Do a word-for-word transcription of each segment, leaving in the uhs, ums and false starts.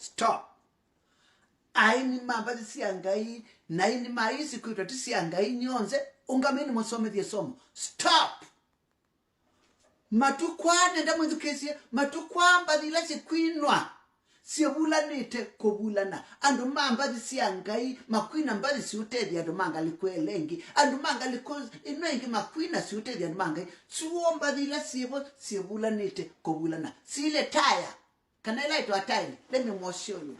Stop. Aini ma mbathi sya Ngai, na aini ma isi kwĩtwa ti sya Ngai nyonthe, ũngameni mũsomethye somo. Stop. Matukũ aa, nenda mwĩthukĩĩsye, matukũ aa mbathi ila syĩkwinwa syĩvulanĩte kũvulana. Andũ ma mbathi sya Ngai makwina mbathi siũtethya andũ ma ngalĩko ĩla ĩngĩ. Andũ ma ngalĩko ĩno ĩngĩ makwina siũtethya andũ ma Ngai. Syuo mbathi ila syĩvo syĩvulanĩte kũvulana. Silĩ taya. Kana ĩla ĩtwa tile, let me more show you.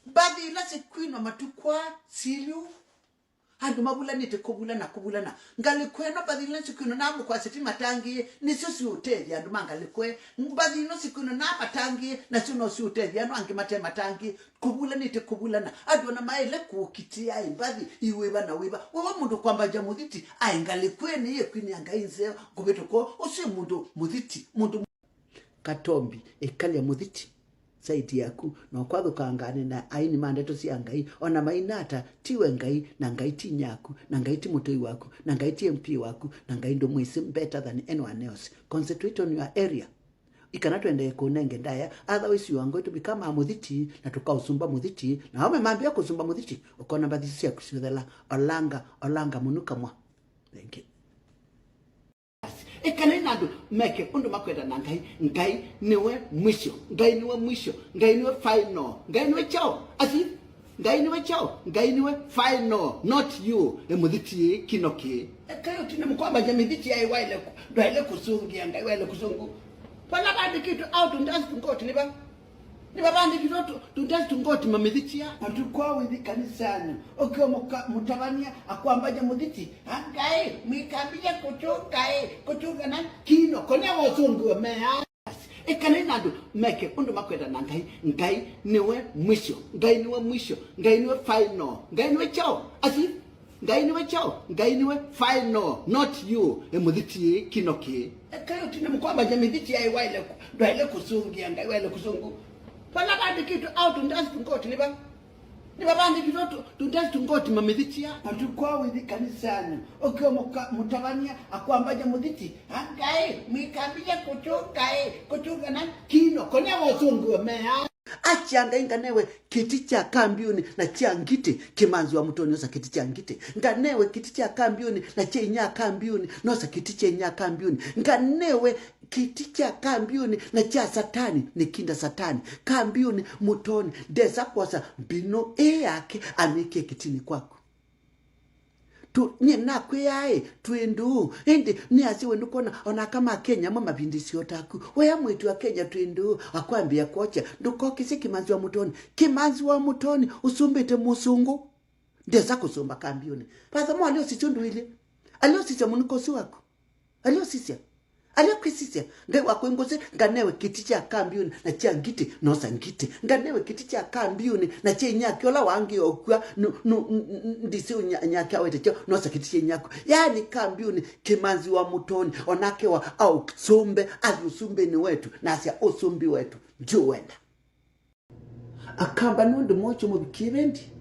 Mbathi ila syĩkwinwa matukũ aa syĩlyu, andũ mavulanĩte kũvulana, kũvulana. Ngalĩko ĩno, mbathi ila syĩkwinwa na mũkwasya ti matangĩĩe, nĩsyo siũtethya andũ ma ngalĩko ĩ. Mbathi ino syĩkwinwa na matangĩĩe, nasyo no siũtethya andũ angĩ mate matangĩĩe. Kũvulanĩte kũvulana. Andũ ona maĩle kũkitĩa ĩ mbathi iwĩva na wĩva. Wewe mũndũ kwambangya mũthiti, aĩ ngalĩko ĩno yĩkwinĩa Ngai nzeo ngũvĩtũko, ũsu ĩ mũndũ mũthiti, mũndũ Katombi, ĩkalya mũthiti side yaku, na ũkwathũkangane na aini ma ndeto sya Ngai, ona maina ata, tiwe Ngai, na Ngai ti nyaku, na Ngai ti mũtũi waku, na Ngai ti M P waku, na Ngai ndũmwĩsĩ better than anyone else. Concentrate on your area. Ĩ kana tũendee kũnenge ndaĩa, otherwise you are going to become a mũthiti, na tũkaũsumba mũthiti, na aũme mambĩa kũsumba mũthiti, ũkona mbathi isu syaku syũthela. Olanga, olanga mũnu kamwa. Thank you. Ĩkalai na andũ meke ũndũ makwenda na Ngai. Ngai nĩwe mwisho. Ngai nĩwe mwisho. Ngai nĩwe final. Ngai nĩwe kyaũ? Asi, Ngai nĩwe kyaũ? Ngai nĩwe final, not you. Ĩ mũthiti kino kĩ. Ĩkalai ũtine mũkwambangya mĩthiti yaĩ waĩle kũ-, ndwaĩle kũsũngĩa Ngai, waĩle kũsũngũ. Vala vandĩkĩtwe out and dust to God nĩva. Nĩvavandĩkĩtwe tu-, tũndasi tũngoti mamĩthĩkya. Matukũ aa wĩthi kanisanĩ, ũkĩwa mũka-, mũtavany'a akwambany'a mũthiti, "A Ngai, mwĩkambĩlya kũtũ Ngai, kũtũ kana kino, konea wosũngĩwe mea." Ĩkalai na andũ meke ũndũ makwenda na Ngai. Ngai nĩwe mwisho, Ngai nĩwe mwisho, Ngai nĩwe final, Ngai nĩwe kyaũ? Asi, Ngai nĩwe kyaũ? Ngai nĩwe final, not you. Ĩ mũthiti kino kĩ. Ĩkalai ũtine mũkwambany'a mĩthiti yaĩ waĩle kũ-, ndwaĩle kũsũngĩa Ngai, waĩle kũsũngũ. Vala vandĩkĩtwe out and dust to God nĩva? Nĩvavandĩkĩtwe tu-, tũndasi tũngoti mamĩthĩkya. Matukũ aa wĩthi kanisanĩ, ũkĩwa mũka-, mũtavany'a akwambany'a mũthiti, "A Ngai, mwĩkambĩlya kũtũ Ngai, kũtũ kana kino, konea wosũngĩwe mea." Akya Ngai, nganewe kĩtĩ kya kambiũnĩ na kya ngitĩ, kĩmanzi wa mũtoni osa kĩtĩ kya ngitĩ. Nganewe kĩtĩ kya kambiũnĩ na kya inya kambiũnĩ, nosa kĩtĩ kya inya kambiũnĩ. Nganewe kĩtĩ kya kambiũnĩ na kya Satani, nĩkinda Satani. Kambiũnĩ, mũtoni, ndesa kwosa mbinũ ĩ yake amĩkĩe kĩtĩnĩ kwaku. Tu, nyie nakwĩaa ĩ, twĩ ndũũ. Ĩndĩ nĩasya we ndũkwona, ona aka ma Kenya amwe mavindĩsyo taku. Wea mwĩĩtu wa Kenya twĩ ndũũ, akwambĩa kwokya, ndũkokĩsye kĩmanzi wa mũtoni. Kĩmanzi wa mũtoni ũsumbĩte mũsũngũ. Ndesa kũsũmba kambiũnĩ. Furthermore, alĩosisya ũndũ ilĩ. Alĩosisya mũnuka ũsu waku. Alĩosisya. Alĩkwĩsisya, Ngai wakwa, ngũsĩ, nganewe kĩtĩ kya kambiũnĩ na kya ngitĩ, nosa ngitĩ. Nganewe kĩtĩ kya kambiũnĩ na kya inyakyo ũla wangĩ okw'a, nu, nu, n-, n-, ndisĩ ũnya-, nyakya awete kyo, nosa kĩtĩ kya inyakyo. Yaani kambiũnĩ, kĩmanzi wa mũtoni, onake wa aũsũmbe, athi ũsumbĩnĩ wetu, nasya ũsumbĩ wetu, ndiũwenda. Akamba nũndũ mokyo mũvikie vendi.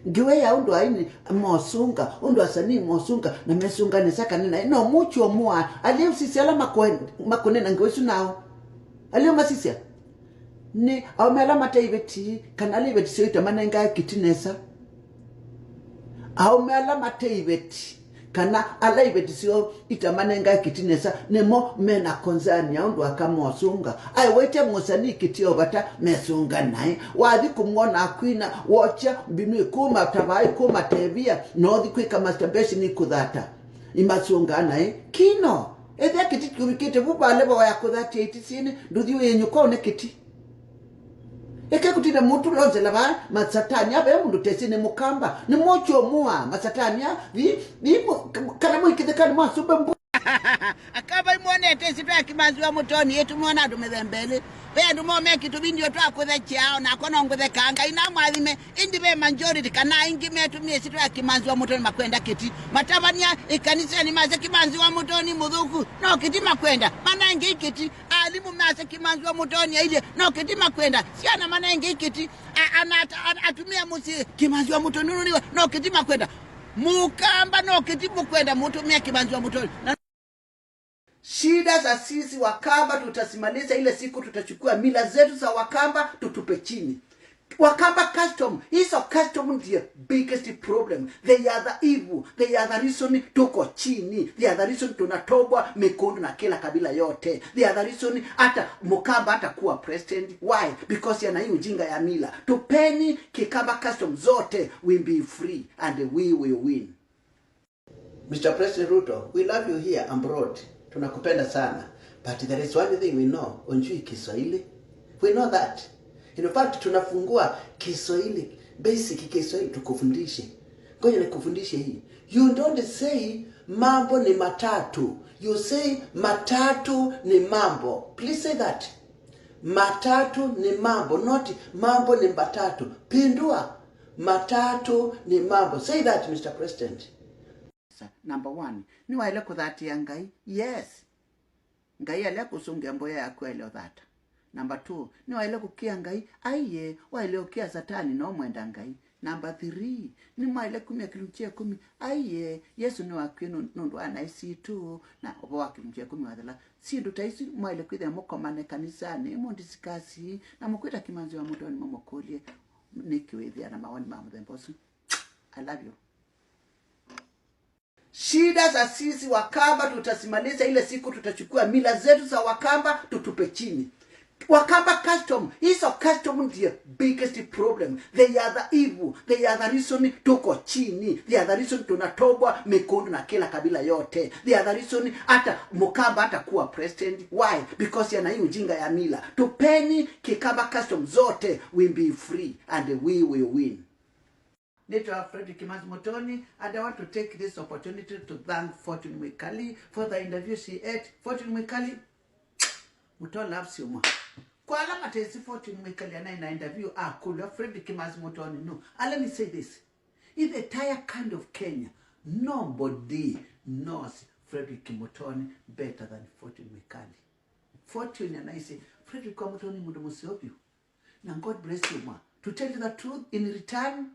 Ngewa ya ũndũ aini mosũnga, ũndũ asanii mosũnga, na mesũnga nesa kanena. No mũkyo mwa, alĩu sisya ala makwe-, makũnena ngewa isu nao. Alĩu masisya. Nĩ aũme ala mate iveti, kana ala iveti syoo itamanengae kĩtĩ nesa. Aũme ala mate iveti. Kana ala iveti syoo itamanengae kĩtĩ nesa, nĩmo me na concern ya ũndũ aka mosũnga. Aĩ wĩtya mũsanii kĩtĩ o vata mesũnga naĩ. Wathi kũmwona akwina, wokya mbinũ ĩkũma tavaa ĩkũma tevia, na ũthi kwĩka masturbation ikũthata. Imasũnga naĩ. Kino, ethĩa kĩtĩ kĩũvikĩte vu vale voya kũthatia itisyĩnĩ, ndũthi ũyĩnyũka ũne kĩtĩ. Eke kũtinda mũtulonzela vaa masatani ava, e mũndũ tesi nĩ mũkamba, nĩ mokyo mwa masatani a, vi, vi, kana mwĩkĩthĩkani mwasũmbe mbu. Akamba imwonete ĩsyĩtwa ya kĩmanzi wa mũtoni, ĩtũmĩwa na andũ mĩthemba ĩlĩ. Ve andũ momeki tũvindio twa kũthekeaa, o nakwa no ngũthekaa, Ngai namwathime, ĩndĩ ve majority kana aingĩ metũmie ĩsyĩtwa ya kĩmanzi wa mũtoni makwenda kĩtĩ. Matavany'a ĩkanisanĩ masya kĩmanzi wa mũtoni mũthũku, no kĩtĩ makwenda, manengei kĩtĩ. Alimũ masya kĩmanzi wa mũtoni ailye, no kĩtĩ makwenda. Syana manengei kĩtĩ. A-, ana-, at-, at-, atumĩa mũsyĩ, kĩmanzi wa mũtoni nũnĩwa, no kĩtĩ makwenda. Mũkamba no kĩtĩ mũkwenda, mũtũmĩa kĩmanzi wa mũtoni. Na shida Sasa sisi Wakamba tutasimalisha ile siku tutachukua mila zetu za Wakamba tutupe chini. Wakamba custom, hizo custom ndiye biggest problem. They are the evil. They are the reason tuko chini. They are the reason tunatogwa mikundu na kila kabila yote. They are the reason hata Mkamba hata kuwa president. Why? Because yana hii ujinga ya mila. Tupeni Kikamba custom zote, we be free and we will win. Mister President Ruto, we love you here abroad. Tunakupenda sana. But there is one thing we know, unjui Kiswahili. We know that. In fact, tunafungua Kiswahili, basic Kiswahili tukufundishe. Ngoja nikufundishe hii. You don't say mambo ni matatu. You say matatu ni mambo. Please say that. Matatu ni mambo, not mambo ni matatu. Pindua. Matatu ni mambo. Say that, Mister President. Sa- Number one, nĩwaĩle kũthatĩa Ngai? Yes. Ngai alea kũsũngĩa mboya yaku aĩle ũthata. Number two, nĩwaĩle kũkĩa Ngai? Aiye, waĩle ũkĩa Satani na ũmwenda Ngai. Number three, nĩmwaĩle kumya kĩlungu kya ĩkũmi? Aiye, Yesũ nĩwakwie nũ- nũndũ wa naĩ sitũ, na ũvoo wa kĩlungu kya ĩkũmi wathela. Syĩndũ ta isu mwaĩle kwĩthĩa mũkomane kanisanĩ, mũndisikasi, na mũkwĩta Kĩmanzi wa Mũtoni mũmũkũlye nĩkĩ wĩthĩa na mawoni ma mũthemba ũsu. I love you. Shida za sisi Wakamba tutasimalisha ile siku tutachukua mila zetu za Wakamba tutupe chini. Wakamba custom, hizo custom ndiye biggest problem. They are the evil. They are the reason tuko chini. They are the reason tunatogwa mikundu na kila kabila yote. They are the reason hata Mkamba hata kuwa president. Why? Because yana hii ujinga ya mila. Tupeni Kikamba custom zote, we be free and we will win. Nĩtawa Fredrick Kĩmanzi Mũtoni, and I want to take this opportunity to thank Fortune Mwikali for the interview she ate. Fortune Mwikali, Mũtoo loves you more. Kwa ala matesĩ Fortune Mwikali anaĩ na interview akũlw'a Fredrick Kĩmanzi Mũtoni nũ. And let me say this. In the entire kind of Kenya, nobody knows Fredrick Mũtoni better than Fortune Mwikali. Fortune anaisye, Fredrick wa Mũtoni mũndũ mũseo vyũ. Na God bless you, ma. To tell you the truth, in return,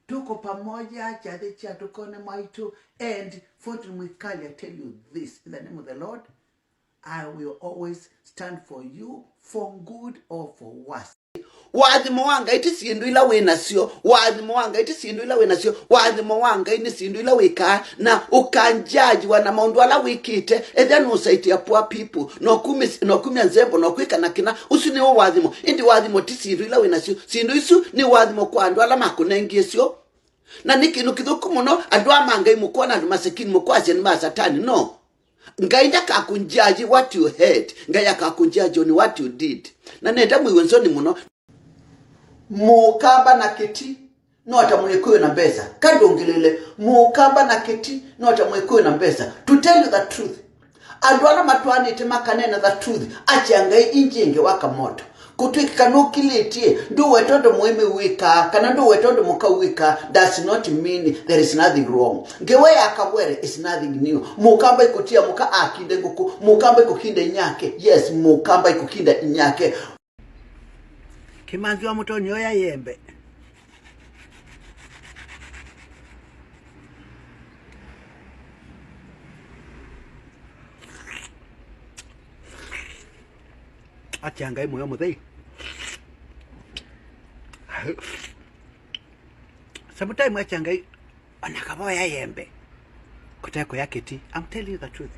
tuko pamoja, kyathĩ kya tũkone mwaitũ, and Fortune Mwikali, I tell you this, in the name of the Lord, I will always stand for you, for good or for worse. Wathimo wa Ngai ti syĩndũ ila wĩ nasyo. Wathimo wa Ngai ti syĩndũ ila wĩ nasyo. Wathimo wa Ngai nĩ syĩndũ ila wĩkaa, na ũkanjajiwa na maũndũ ala wĩkĩte. Ethĩa nũsaitĩa poor people, na ũkumĩ- na ũkumya nzembo, na ũkwĩka na kĩna, ũsu nĩw'o wathimo. Ĩndĩ wathimo ti syĩndũ ila wĩ nasyo. Syĩndũ isu nĩ wathimo kwa andũ ala makũnengie syo. Na nĩ kĩndũ kĩthũku mũno andũ aa ma Ngai mũkwona andũ masekini mũkwasya nĩ ma Satani. No. Ngai ndakakũnjaji what you had. Ngai akakũnjaji on what you did. Na nenda mwĩw'e nzoni mũno. Mũkamba na kĩti no ta Mũgĩkũyũ na mbesa. Ka ndũngĩlĩle, Mũkamba na kĩti no ta Mũgĩkũyũ na mbesa. To tell you the truth, andũ ala matwaanĩte makanena the truth, akya Ngai ingi ĩngĩ wa kamoto. Kũtw'ĩka nũkilĩtye, ndũweta ũndũ mũĩmi wĩkaa, kana ndũweta ũndũ mũka wĩkaa, does not mean there is nothing wrong. Ngewa ya Kawere is nothing new. Mũkamba ĩkũtia mũka akinde ngũkũ, Mũkamba ĩkũkinda inyake. Yes, Mũkamba ĩkũkinda inyake. Kĩmanzi wa Mũtoni oya yembe. Atya Ngai mũyo mũthei. Sometime atya Ngai, ona kavoya yembe kũte kũya kĩti. I'm telling you the truth.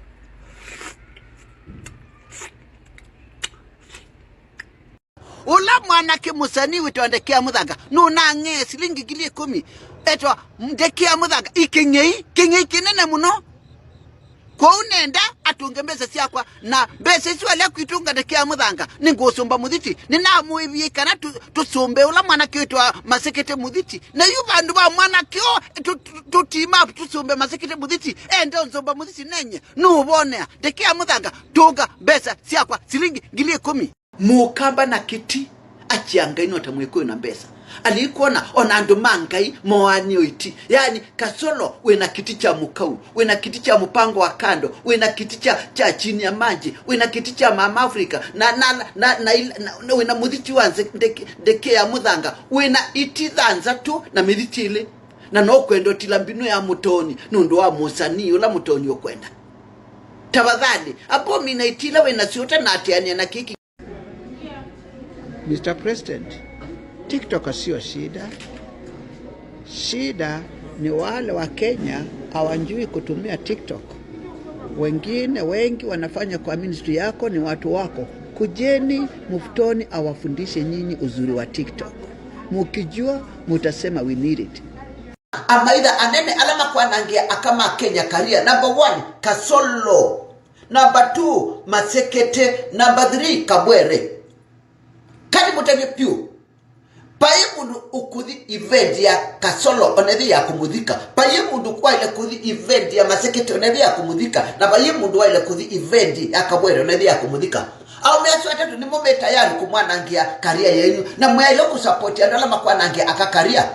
Ũla mwanake mũsanii wĩtawa Ndekea Mũthanga nũnang'ee silingi ngili ĩkũmi, etwa Ndekea Mũthanga, ikĩng'ei, kĩng'ei kĩnene mũno. Kwoou nenda atũnge mbesa syakwa, na mbesa isu alea kwitũnga Ndekea Mũthanga, nĩngũsũmba mũthiti. Nĩnamũĩvie kana tũ- tũsũmbe ũla mwanake wĩtawa Masekete mũthiti. Na yu vandũ va mwanake ũũ tũ- tũ- tũtima tũsũmbe Masekete mũthiti, ende ũsũmba mũthiti nenye. Nũũvonea, Ndekea Mũthanga, tũnga mbesa syakwa silingi ngili ĩkũmi. Mũkamba na kĩti, akya Ngai no ta Mwĩkũyũ na mbesa. Alikwona ona andũ ma Ngai moanie ũiti. Yaani, Kasolo wĩna kĩti kya Mũkau, wĩna kĩti kya mpango wa kando, wĩna kĩti kya, kya chini ya maji, wĩna kĩti kya Mama Africa, na, na, na, na, na, na wĩna mũthiti wa nze- ndeke- Ndekea Mũthanga, wĩna iti thanthatũ na mĩthiti ĩlĩ. Na no kwenda ũtila mbinũ ya Mũtoni nũndũ wa mũsanii ũla Mũtoni ũkwenda. Tafadhali, appointment ila wĩ nasyo ũtanaatĩanĩa na kĩĩ kĩ- Mister President, TikTok sio shida. Shida ni wale wa Kenya hawajui kutumia TikTok. Wengine wengi wanafanya kwa ministry yako ni watu wako. Kujeni Mufutoni awafundishe nyinyi uzuri wa TikTok. Mukijua, mutasema, "We need it." Amaitha anene ala makwanangĩa aka ma Kenya career. Number one, Kasolo. Number two, Masekete. Number three, Kabwere. Kani mũtavye pyũ. Vai mũndũ ũkũthi event ya Kasolo onethĩ ya kũmũthika. Vai mũndũ waile kũthi event ya Masekete onethĩ ya kũmũthika. Na vai mũndũ waile kũthi event ya Kabwere onethĩ ya kũmũthika. Aũme asu atatũ nĩmo me tayari kũmwanangĩa career yenyu. Na mwaile kũsupport andũ ala makwanangĩa aka career.